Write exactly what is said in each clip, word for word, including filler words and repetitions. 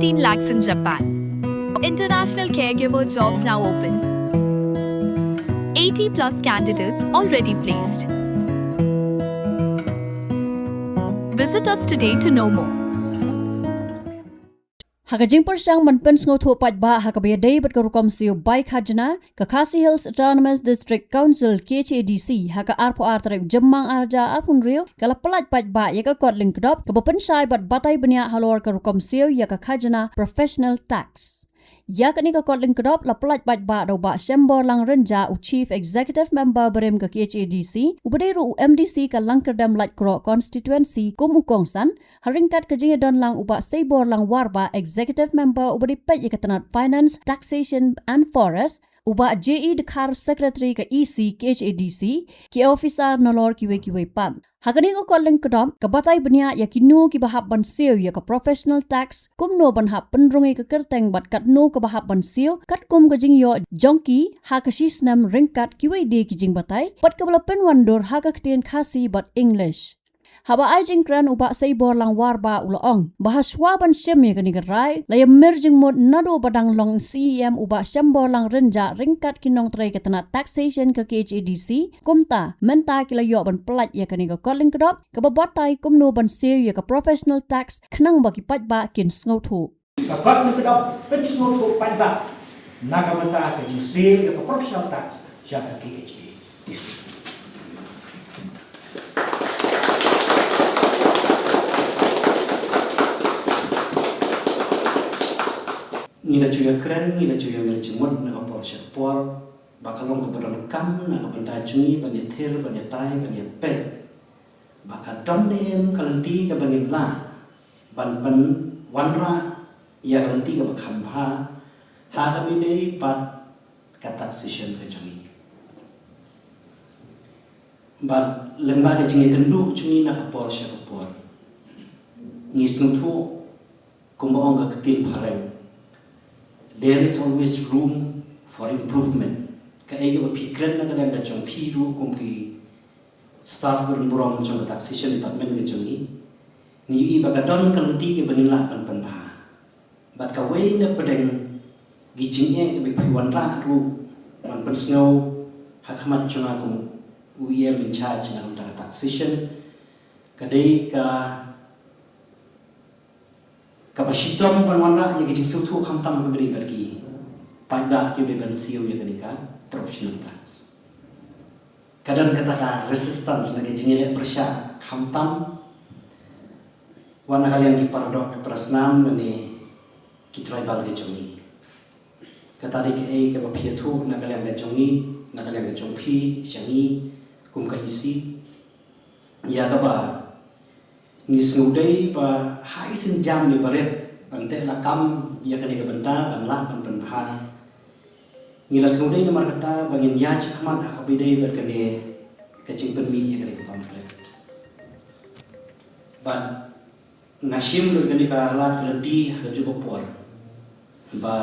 fifteen lakhs in Japan. International caregiver jobs now open. eighty plus candidates already placed. Visit us today to know more. Ha ka jingpyrshang ban pynsngewthuh paidbah ha kaba ïadei bad ka rukom siew bai khajna, ka Khasi Hills Autonomous District Council, K H A D C, ha ka arphew ar tarik Jymmang arhajar arphew hynriew, ka la pyllait paidbah ïa ka kot lyngkdop kaba pynshai bad batai bniah halor ka rukom siew ïa ka khajna professional tax. Ïa kane ka kot lyngkdop la pyllait paidbah da u Bah Shemborlang Rynjah, u Chief Executive Member barim ka K H A D C, uba dei ruh u M D C ka Langkyrdem Laitkroh Constituency kum u kongsan, ha ryngkat ka jingïadon lang u Bah Seiborlang Warbah, Executive Member uba dei peit ïa ka tnat Finance, Taxation and Forest, u Bah J E Dkhar, Secretary ka E C K H A D C, ki officer nalor kiwei kiwei pat. Ha kane ka kot lyngkdop, ka batai bniah ïa kino kiba hap ban siew ïa ka professional tax, kumno ban hap pynrung ïa ka kyrteng bad katno kaba hap ban siew, katkum ka jingïoh jong ki ha ka shi snem ryngkat kiwei de ki jingbatai, bad kaba la pynwandur ha ka ktien Khasi bad English. Haba ai jingkren u Bah Seiborlang Warbah u la ong ba ha shuwa ban shim ïa kane ka rai, la ïa mir jingmut naduh ba dang long C E M u Bah Shemborlang Rynjah ryngkat ki nongtrei ka tnat Taxation ka K H A D C, kumta mynta ki la ïoh ban pyllait ïa kane ka kot lyngkdop kaba batai kumno ban siew ïa ka professional tax khnang ba ki paidbah kin sngewthuh. Ka kot lyngkdop pynsngewthuh paidbah na ka bynta ka jingsiew ïa ka professional tax sha ka K H A D C. Ngi la ju ïa kren, ngi la ju ïa mir jingmut na ka por sha ka por, ba ka long kaba donkam na ka bynta jong ngi ban ïa thir, ban ïa tai, ban ïa peit ba ka don ne em ka lynti kaba ngin lah ban pynwanrah ïa ka lynti kaba kham bha ha kaba ïadei bad ka taxation ka jong ngi. Bad lyngba ka jingïakynduh jong ngi na ka por sha ka por, ngi sngewthuh kumba ong ka ktien phareng, there is always room for improvement. Kaei kaba phi kren na ka liang ka jong phi ruh kum ki staff ba don burom jong ka taxation department ka jong ngi, ngi ïohi ba ka don ka lynti kaba ngin lah ban pynbha. Bad kawei na pdeng ki jingeh kaba phi wanrah ruh ban pynsngew ha khmat jong nga kum u E M in charge na ka bynta ka taxation, ka dei ka kaba shitom ban wanrah ïa ka jingsngewthuh khamtam kaba dei bad ki paidbah kiba dei ban siew ïa kane ka professional tax. Ka don kata ka resistance lane ka jingïaleh pyrshah khamtam wat na ka liang ki paradoh ki parasnam lane ki tribal ki jong ngi. Kata dei kaei kaba phi ïathuh na ka liang ka jong ngi, na ka liang ka jong phi sha ngi kum ka E C, ïa kaba ngi sngewdei ba ha i sienjam iba rit ban teh lakam ïa kane ka bynta ban lah ban pynbha. Ngi la sngewdei namar kata ba ngin ïaid shakhmat ha kaba ïadei bad kane ka jingpynmih ïa kane ka pamphlet. Bad nga shim lut kane ka lad ka lynti ha kajuh ka por ba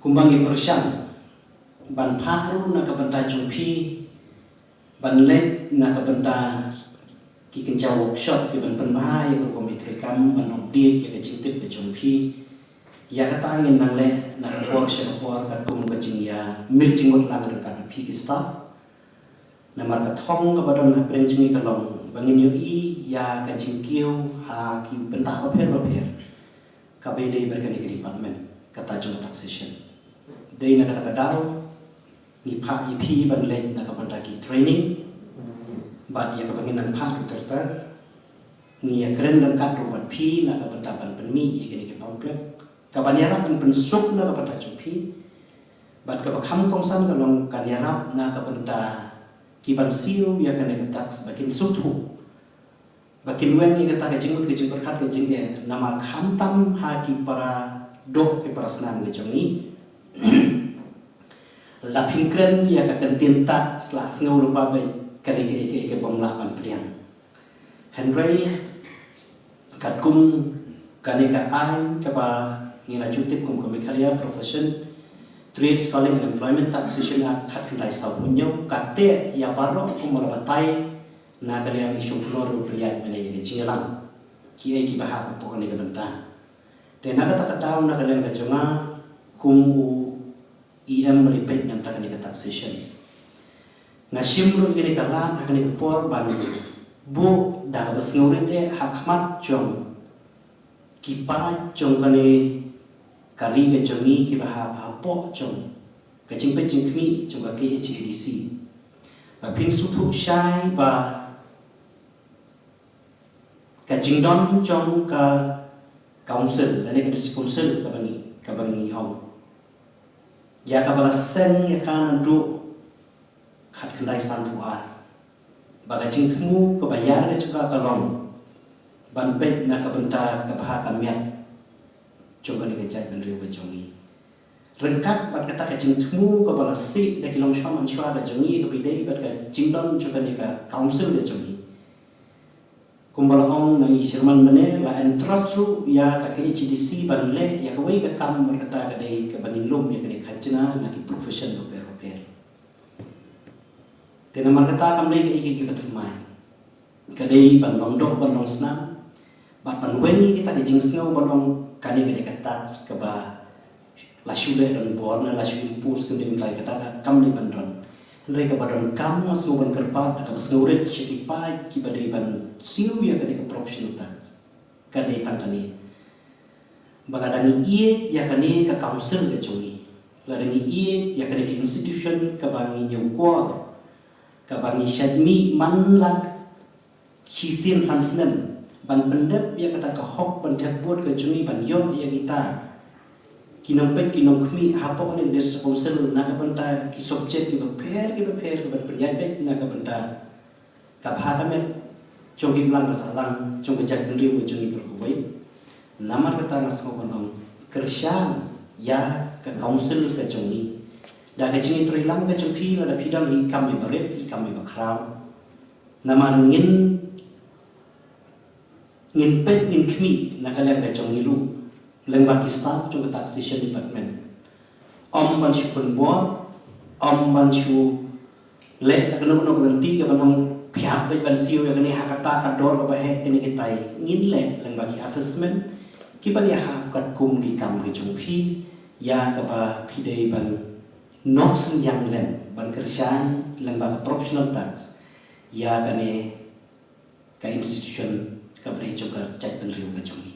kumba ngi pyrshang ban phah ruh na ka bynta jong phi ban leit na ka bynta ki kynja workshop ki ban pynbha ïa ka rukom ïatreikam ban update ïa ka jingtip ka jong phi. Ïa kata ngin nang leh na ka por sha ka por katkum ka jingïamir jingmut lang ryngkat bad phi ki staff. Namar ka thong kaba don hapdeng jong ngi ka long ba ngin ïohi ïa ka jingkiew ha ki bynta bapher bapher kaba ïadei bad kane ka department kata jong ka taxation. Dei na kata ka daw ngi phah ïa phi ban leit na ka bynta ki training bad ïa kaba ngin nang phah ruh ter ter. Ngi ïakren ryngkat ruh bad phi na ka bynta ban pynmih ïa kine ki pamphlet kaban ïarap ban pynsuk na ka bynta jong phi. Bad kaba kham kongsan ka long kan ïarap na ka bynta ki ban siew ïa kane ka tax ba kin suk thuh ba kin weng ïa kata ka jingmut ka jingpyrkhat ka jingeh namar khamtam ha ki para doh ki para snam ka jong ngi. La phin kren ïa ka kyntien tax la sngew lypa ba kane kaei kaei ka bym lah ban pdiang. Hynrei katkum kane ka aiñ kaba ngi la ju tip kum ka Meghalaya Profession, Trades, Calling and Employment Taxation Act khatkhyndai sawphew hynñiew, ka teh ïa baroh kum ba la batai na ka liang i shongknor ba pynïaid mynne ïa ka jingïalang kiei kiba hap hapoh kane ka bynta. Te na kata ka daw na ka liang ka jong nga kum u E M ba peit na kata kane ka taxation, nga shim ruh ïa kane ka lad ha kane ka por ban buh da kaba sngewrit eh ha khmat jong ki paid jong kane ka ri ka jong ngi kiba hap hapoh jong ka jingpeit jingkhmih jong ka K H A D C. Ba phin sngewthuh shai ba ka jingdon jong ka council lane ka district council kaba ngi, kaba ngi ong, ïa kaba la seng ïa ka naduh khatkhyndai sanphew ar, ba ka jingthmu kaba ïar ka jong ka ka long ban peit na ka bynta ka bha ka miat jong kane ka jaitbynriew ka jong ngi. Ryngkat bad kata ka jingthmu kaba la sih da ki longshong mynshuwa ka jong ngi kaba ïadei bad ka jingdon jong kane ka council ka jong ngi, kumba la ong na i chairman mynne, la entrust ruh ïa ka K H A D C ban leh ïa kawei ka kam, namar kata ka dei kaba ngin lum ïa kane ka khajna na ki profession bapher bapher. Te namar kata kam dei kaei kaei kaba thymmai, ka dei ban long doh ban long snam bad ban weng ïa kita ki jingsngew ban ong kane ka dei ka tax kaba la shu leh donbor ne la shu impose, kam dei kumta, kata ka kam dei ban don. Hynrei kaba donkam nga sngew ban kyrpad da kaba sngewrit sha ki paid kiba dei ban siew ïa kane ka professional tax ka dei tang kane, ba lada ngi ïeit ïa kane ka council ka jong ngi, lada ngi ïeit ïa kane ka institution kaba ngi ñiewkor, kaba ngi shait mih man la shisien san snem ban pyndep ïa kata ka hok ban thep vote ka jong ngi, ban ïoh ïa kita ki nongpeit ki nongkhmih hapoh kane ka district council na ka bynta ki subject kiba pher kiba pher, ban pynïaid beit na ka bynta ka bha ka miat jong ki balang ka sahlang jong ka jaitbynriew ka jong ngi baroh kawei. Namar kata nga sngew ban ong, kyrshan ïa ka council ka jong ngi da ka jingïatreilang ka jong phi, lada phi don i kam iba rit, i kam iba khraw. Namar ngin, ngin peit ngin khmih na ka liang ka jong ngi ruh, lyngba ki staff jong ka taxation department, ym ban shu pynbor, ym ban shu leh da kano kano ka lynti kaban ong phi hap beit ban siew ïa kane ha kata ka dor kaba heh kane katai. Ngin leh lyngba ki assessment kiban ïahap katkum ki kam ki jong phi, ïa kaba phi dei ban noh synñiang lem ban kyrshan lyngba ka professional tax ïa kane ka institution kaba dei jong ka jaitbynriew ka jong ngi.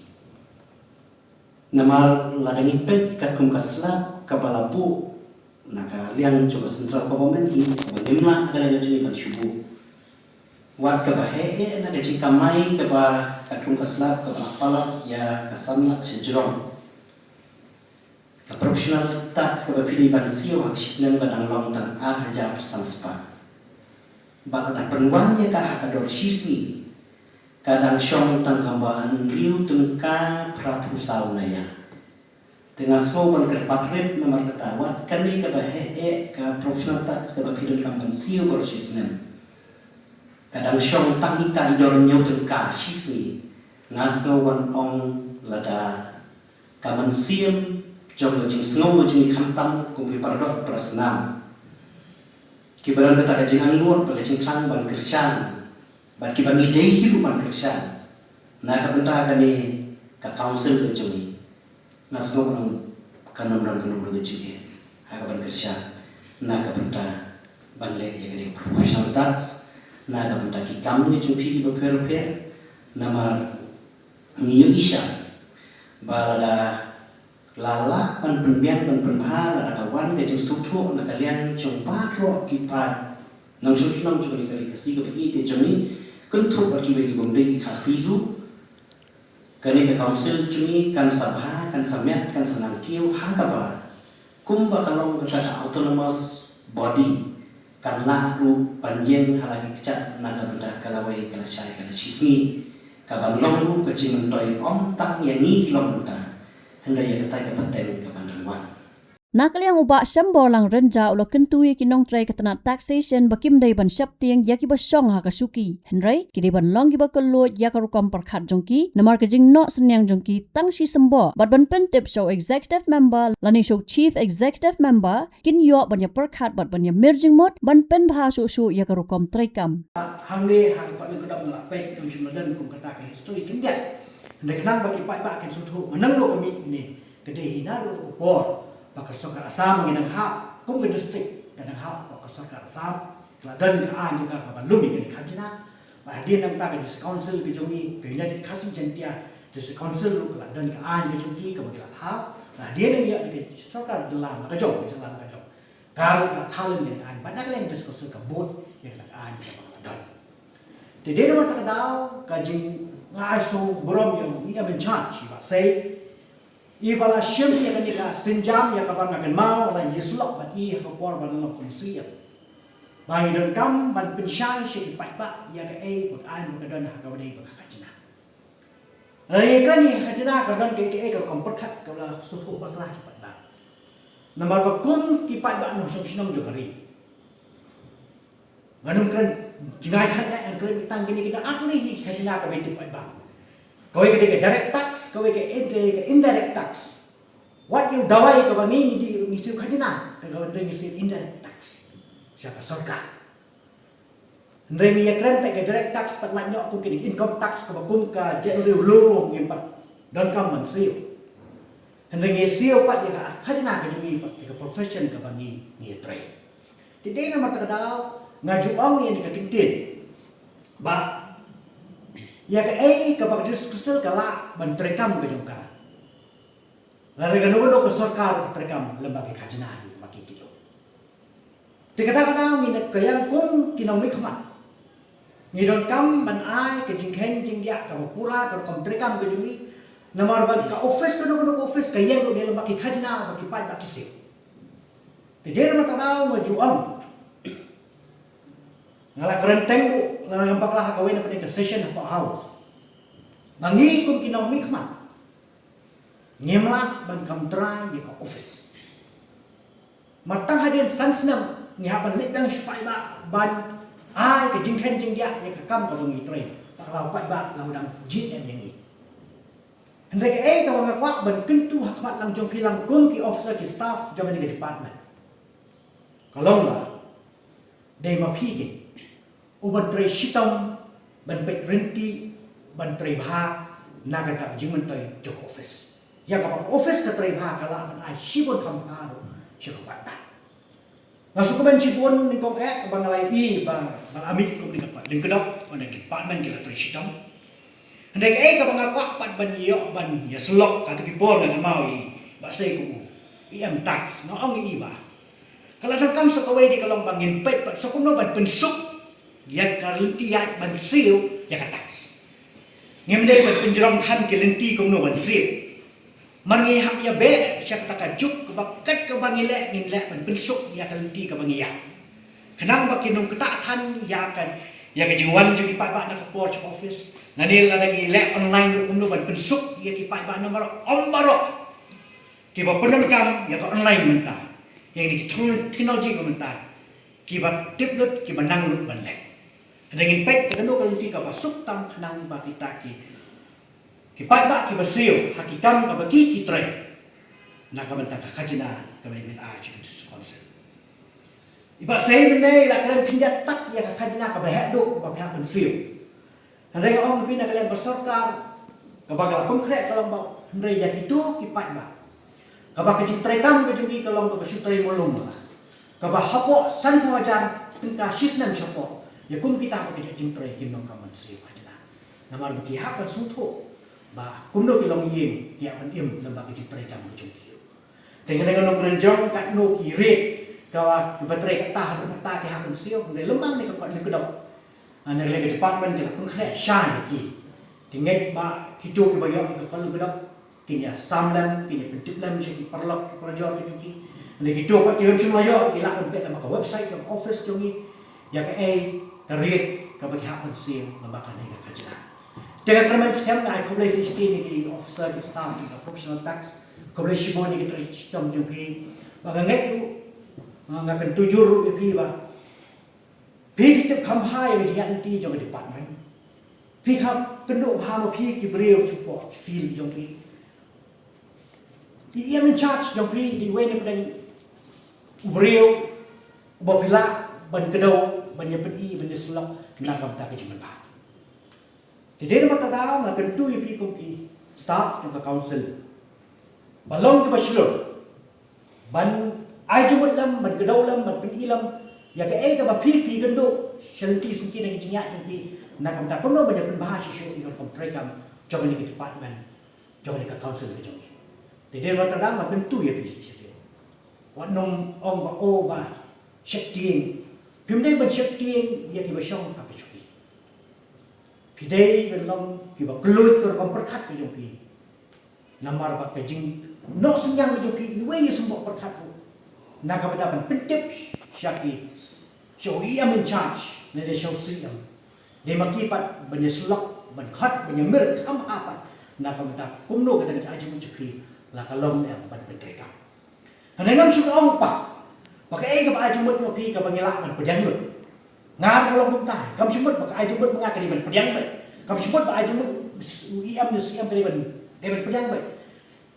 Namar lada ngi peit katkum ka slap kaba la buh na ka liang jong ka central government, ngi kaba ngim lah na ka liang ka jong ngi ban shu buh. Wat kaba heh eh na ka jingkamai kaba katkum ka slap kaba la palat ïa ka san lak sha jrong, ka professional tax kaba phi dei ban siew ha ka shisnem ka dang long tang ar hajar san spah. Bad lada pynwan ïa ka ha ka dor shisngi, ka dang shong tang kaba hynriew tyngka phraphew saw na ïa. Te nga sngew ban kyrpad rit namar kata wat kane kaba heh eh ka professional tax kaba phi donkam ban siew baroh shisnem, ka dang shong tang ita i dor hynñiew tyngka shisngi. Nga sngew ban ong lada ka mynsiem jong ka jingsngew ka jong ngi khamtam kum ki paradoh parasnam kiba don kata ka jingangnud bad ka jingkhang ban kyrshan, bad kiba ngi dei hi ruh ban kyrshan na ka bynta kane ka council ka jong ngi. Nga sngew ban ong kan ym don kano kano ka jingeh ha kaban kyrshan na ka bynta ban leh ïa kane ka professional tax na ka bynta ki kam ki jong phi kiba pher pher. Namar ngi ïohi shai ba lada la lah ban pynbiang ban pynbha, lada ka wan ka jingsngewthuh na ka liang jong baroh ki paid nongshong shnong jong kane ka ri Khasi kaba ïeit ka jong ngi, kynthup bad kiwei ki bym dei ki Khasi ruh, kane ka council jong ngi kan sa bha, kan sa miat, kan sa nangkiew ha kaba kumba ka long kata ka autonomous body, kan lah ruh ban ïeng ha la ki kjat na ka bynta ka lawei ka lashai ka lashisngi, kaban long ruh ka jingmyntoi ym tang ïa ngi ki longmynta, hynrei ïa katai ka pateng kaban dang wan. Na ka liang u Bah Shemborlang Rynjah u la kyntu ïa ki nongtrei ka tnat taxation ba kim dei ban sheptieng ïa kiba shong ha ka shuki, hynrei ki dei ban long kiba kylluid ïa ka rukom pyrkhat jong ki namar ka jingnoh synñiang jong ki tang shi symboh, bad ban pyntip sha u executive member lane sha u chief executive member kin ïoh ban ïa pyrkhat bad ban ïa mir jingmut ban pynbha shuh shuh ïa ka rukom treikam. Hangne ha ka Port Lyngkdong la peit kam shym la don kum kata ka history khyndiat. Hynrei khnang ba ki paidbah kin sngewthuh, mynno ka mih ne, ka dei hi naduh ka por ba ka sorkar Assam ngi nang hap, kum ka district ka nang hap ba ka sorkar Assam ka la don ka aiñ jong ka kaba lum ïa ka khajna. Bad hadien nangta ka District Council ka jong ngi, ka United Khasi Jaintia District Council ruh ka la don ka aiñ ka jong ki kaba ki la thaw. Bad hadien nang ïa ka sorkar jylla na ka jong, ka jylla na ka jong, ka ruh ka la thaw lem ïa ka aiñ. Bad na ka liang District Council ka bud ïa ka aiñ kaba ka la don. Te dei namar kata ka daw ka jing, nga ai sngewbha burom ïa u E M in charge, i Bah Sei, i ba la shim ïa kane ka sienjam ïa kaba nga kynmaw, la ïasyllok bad i ha ka por ba nga long kum u Siem. Ba ngi donkam ban pynshai sha ki paidbah ïa kaei ba ka aiñ ba ka don ha kaba dei ba ka khajna. Lada ngi kren ïa ka khajna, ka don kaei kaei ka rukom pyrkhat kaba la sngewthuh bakla ki paidbah. Namar ba kum ki paidbah nongshong shnong jong ka ri, ngan ym kren jngai than eh, ngan kren tang kine ki don ar tylli ki khajna kaba ïathuh paidbah. Kawei ka dei ka direct tax, kawei ka in-, ka indirect tax. Wat ïa u dawai kaba ngi, ngi dei ruh ngi siew khajna, ka kaba ngi siew indirect tax sha ka sorkar. Hynrei ngi ïa kren pat ka direct tax pat, lait noh kum kine income tax kaba kum ka jaitbynriew lum ngim pat donkam ban siew. Hynrei ngi siew pat ïa ka khajna ka jong ngi pat ïa ka profession kaba ngi, ngi ïatrei. Te dei namar kata ka daw nga ju ong ïa kane ka kyntien ba ïa kaei kaba ka District Council ka lah ban treikam ka jong ka, lada kano kano ka sorkar ka treikam lem bad ki khajna hi ba ki, ki long. Te kata ka daw ngi na ka liang kum ki nongmihkhmat ngi donkam ban ai ka jingkheiñ jingdiah kaba pura, ka rukom treikam ka jong ngi. Namar ba ka office, kano kano ka office ka ïeng ruh ne lem bad ki khajna ba ki paidbah ki siew. Te dei namar kata ka daw nga ju ong, nga la kren teng ruh, nga la bakla ha kawei na pdeng ka session hapoh House, ba ngi kum ki nongmihkhmat ngim lah ban kam trai ïa ka office. Mar tang hadien san snem ngi hap ban leit biang sha paidbah ban ai ka jingkheiñ jingdiah ïa ka kam kaba ngi trei, ba ka la u paidbah la u dang jied ïa ngi. Hynrei kaei kaba nga kwah ban kyntu ha khmat lang jong phi lang kum ki officer ki staff jong kane ka department, ka long ba dei ma phi keiñ u ban trei shitom, ban peit rynti, ban trei bha na kata ka jingmyntoi jong ka office. Ïa kaba ka office ka trei bha ka lah ban ai shibun kham bha ruh sha ka paidbah. Nga sngewkmen shibun nyngkong eh ba nga la ïohi ba nga la mih kum kane ka kot lyngkdop, ong ki department ki la trei shitom. Hynrei kaei kaba nga kwah pat ban ïoh ban ïasyllok, katto ki por nga kynmaw i Bah Sei kum u E M tax, nga ong ïa i ba ka la donkam sa kawei de, ka long ba ngin peit pat sa kumno ban pynsuk ïa ka lynti ïaid ban siew ïa ka tax. Ngim dei ban pynjrong than ki lynti kumno ban siew. Mar ngi hap ïa beh sha kata ka juk kaba kat kaba ngi leh, ngin leh ban pynsuk ïa ka lynti kaba ngi ïaid, khnang ba kin ym ktah than ïa ka, ïa ka jingwan jong ki paidbah na ka por sha ka office. Lane lada ngi leh online ruh kumno ban pynsuk ïa ki paidbah, namar ym baroh kiba pyndonkam ïa ka online mynta, ïa kine ki technology ka mynta, kiba tip lut, kiba nang lut ban leh. Hynrei ngin peit kano ka lynti kaba suk tam khnang ba kita ki, ki paidbah kiba siew ha ki kam kaba ki, ki trei na ka bynta ka khajna kaba ngi ai sha ka District Council. I Bah Sei mynne i la kren khyndiat tat ïa ka khajna kaba heh duh kaba phi hap ban siew. Hynrei nga ong ïa phi, na ka liang ka sorkar kaba ka la pynkhreh ka long ba, hynrei ïa kito ki paidbah kaba ka jingtreikam ka jong ki ka long kaba shu trei mulung, kaba hapoh sanphew hajar tyngka shi snem shapoh, ïa kum kita ba ka jingtrei kim donkam ban siew khajna. Namar ba ki hap ban sngewthuh ba kumno ki longïing ki hap ban im lem bad ka jingtreikam ka jong ki. Te nga dang ong, nga dang ong katno ki rate kaba, kaba trei kata ha kata ki hap ban siew, hynrei lem bad kane ka kot lyngkdop, na ka liang ka department ka la pynkhreh shai ïa ki. Te ngeit ba kito kiba ïoh ïa ka kot lyngkdop kin ïa sam lem, kin ïa pyntip lem sha ki paralok ki parajor ki jong ki. Hynrei kito pat kiba ym shym la ïoh, ki lah ban peit lem ha ka website jong office jong ngi ïa kaei ka rate kaba ki hap ban siew lem bad kane ka khajna. Te nga kyrmen skhem, nga ai khublei shisien ïa ki officer, ki staff jong ka professional tax. Khublei shibun ïa ki trei shitom jong phi. Ba nga ngeit ruh, nga kyntu jur ruh ïa phi ba phi, phi tip kham bha ïa ka jingïaid lynti jong ka department. Phi kham kynduh bha ma phi ki briew shapoh ki field jong phi. I E M in charge jong phi dei uwei na pdeng u briew uba phi lah ban kdew, ban ïa pyni, ban ïa syllok na ka bynta ka jingmynbha. Te dei namar kata nga kyntu ïa phi kum ki staff jong ka council ba long kiba shlur ban ai jingmut lem, ban kdew lem, ban pyni lem ïa kaei kaba phi phi kynduh sha lynti syngkien na ki jingïaid jong phi, na ka bynta kumno ban ïa pynbha shuh shuh ïa ka rukom treikam jong kane ka department, jong kane ka council ka jong ngi. Te dei ban tang ban kyntu ïa phi shisien. Wat nym ong ba, oh, ba sheptieng. Phim dei ban sheptieng ïa kiba shong ha ka shuki. Phi dei ban long kiba kylluid ka rukom pyrkhat ka jong phi. Namar ba ka jingnoh synñiang ka jong phi iwei i symboh pyrkhat ruh, na ka bynta ban pyntip sha ki, sha u E M in charge lane sha u C M. Dei ma ki pat ban ïasyllok, ban khot, ban ïamir kham bha pat na ka bynta kumno kata ka jingjia jong phi la ka long em ban pyntreikam. Hynrei ngam shu ong pat ba kaei kaba ai jingmut ma phi kaba ngi lah ban pdiang lut. Nga ruh ka long kumta, kam shu mut ba ka ai jingmut ma nga ka dei ban pdiang beit. Kam shu mut ba ai jingmut u E M ne u C M ka dei ban, dei ban pdiang beit.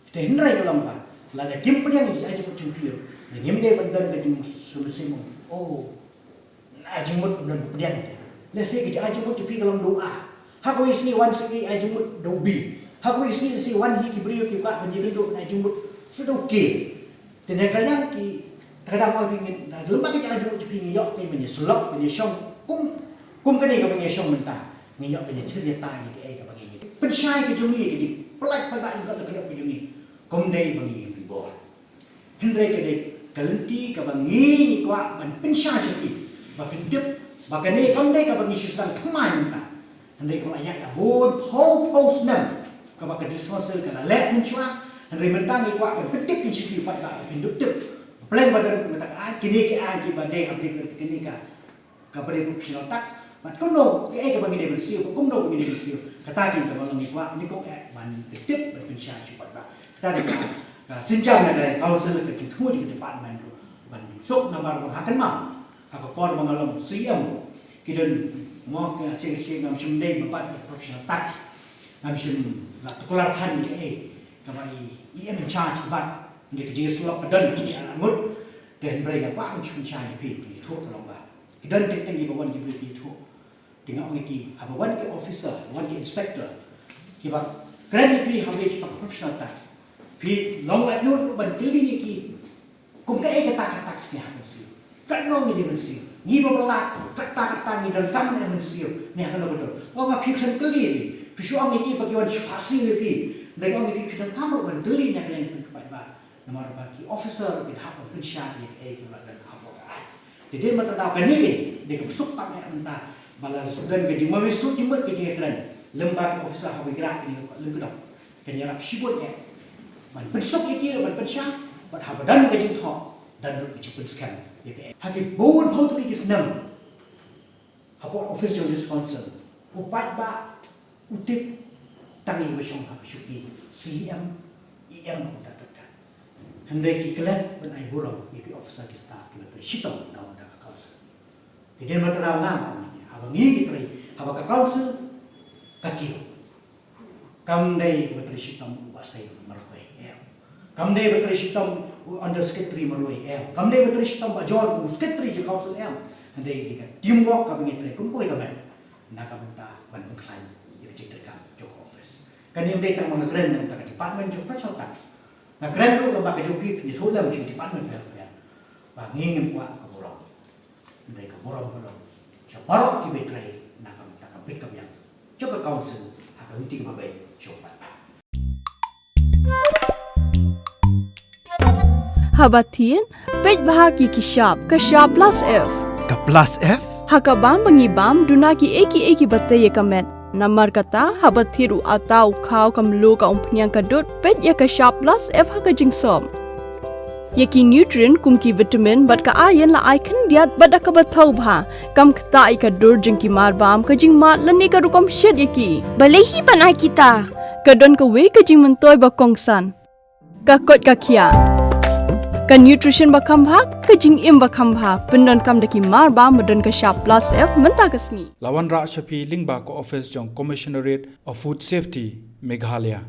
Te hynrei ka long ba lada kim pdiang ïa ki ai jingmut jong phi ruh, ngim dei ban don ka jingsngewsih, oh, ai jingmut ym don pdiang te. Lehse ka ai jingmut jong phi ka long da u A. Ha kawei ka sngi wan sa ai jingmut da u B. Ha kawei ka sngi lehse wan hi ki briew ki kwah ban ïakynduh ai jingmut sa da u K. Te na ka liang ki, te ka dang ong phi, ngi, na lem bad ka ai jingmut jong phi ngi ïoh ban ïasyllok, ban ïashong kum, kum kane kaba ngi ïashong mynta. Ngi ïoh ban ïathir ïatai ïa kaei kaba ngi, ngi pynshai ka jong ngi, ka jingpynlait paidbah ïa ka, ka jong ngi. Kum dei ba ngi ïa bor. Hynrei ka dei ka lynti kaba ngi, ngi kwah ban pynshai sha phi ba phin tip ba kane kam dei kaba ngi shu sdang thymmai mynta. Hynrei ka la ïaid bun phew phew snem kaba ka District Council ka la leh mynshuwa. Hynrei mynta ngi kwah ban pyntip ïa phi paidbah ba phin dup tip. Pleng ba don kumta ka aiñ, kine ki aiñ kiba dei ha bynta kane ka, kaba dei professional tax. Bad kumno kaei kaba ngi dei ban siew, kumno ba ngi dei ban siew. Kata ki kaba ngi kwah, ngi kwah eh ban pyntip, ban pynshai sha paidbah. Kata dei ka, ka sienjam na ka council, ka jingthmu jong ka department ruh ban suk, namar ba ha kynmaw ha ka por ba nga long C M, ki don mo ka seng seng ngam shym dei ba bat ïa professional tax. Ngam shym la tuklar than ïa kaei kaba i E M in charge i bat. Ngi ka jingïasyllok ka don, ka la ngut. Te hynrei nga kwah ban shu pynshai ïa phi, phi ïathuh ka long ba ki don teng teng kiba wan ki briew ki ïathuh. Te nga ong ïa ki, haba wan ki officer, wan ki inspector, kiba kren ïa phi haba ïa ki professional tax, phi long laitluid ruh ban kylli ïa ki. Kum kaei kata ka tax ngi hap ban siew? Katno ngi dei ban siew? Ngi ba palat, kata kata ngi donkam ban siew. Ngi hap ban dur. Ong ba phi khlem kylli ïa phi. Phi shu ong ïa ki ba ki wan shu phah siew ïa phi. Hynrei ong ïa phi, phi donkam ruh ban kylli na ka liang phi paidbah. Namar ba ki officer ki hap ban pynshai ïa kaei kaba la don hapoh ka aiñ. Te dei mynta da kane dei, dei kaba suk tam eh mynta. Ba la suk don ka jingmawei suk jingmut ka jingkren lem bad ki officer haba ïa kren kane ka lyngkdop. Kan ïarap shibun eh ban pynsuk ïa ki, ban pynshai, bad haba don ka jingthoh, don ruh ka jingpynskhem ïa kaei. Ha ki bun phew tylli ki snem hapoh office jong District Council, u paidbah u tip tang ïa kiba shong ha ka shuki, C M, E M, kumta kumta. Hynrei ki klet ban ai burom ïa ki officer ki staff kiba trei shitom na ka bynta ka council. Te dei mynta da nga ong ïa phi, haba ngi ngi trei, haba ka council ka kiew, kam dei ba trei shitom u Bah Seng marwei, em. Kam dei ba trei shitom u Under Secretary marwei, em. Kam dei ba trei shitom Bah John u Secretary jong ka council, em. Hynrei dei ka teamwork kaba ngi trei kum kawei ka met na ka bynta ban pynkhlaiñ ïa ka jingtrei kam jong ka office. Kane ym dei tang ba nga kren na ka bynta ka department jong ka professional tax. Nga kren ruh lyngba ka jong phi, phin ïathuh lem jong ka department phi, phi, ba ngi ngim kwah ka burom. Hynrei ka burom ka long sha baroh kiba trei na ka bynta ka bit ka biang jong ka council ha ka lynti kaba beit sha u paidbah. Haba thied, peit bha ïa ki shap, ka shap plus F. Ka plus F? Ha ka bam ba ngi bam, duna kiei kiei kiba tei ïa ka met. Namar kata, haba thied u atta, u khaw, ka mluh, ka umphniang, ka dud, peit ïa ka shap plus F ha ka jingsop. Ïa ki nutrient kum ki vitamin bad ka iron la ai khyndiat bad da kaba thaw bha. Kam ktah ïa ka dur jong ki marbam, ka jingmad lane ka rukom shet ïa ki. Balei hi ban ai kita? Ka don kawei ka jingmyntoi ba kongsan. Ka koit ka khiah. Ka nutrition ba kham bha, ka jingim ba kham bha. Pyndonkam da ki marbam ba don ka shap plus F mynta ka sngi. La wanrah sha phi lyngba ka office jong Commissionerate of Food Safety, Meghalaya.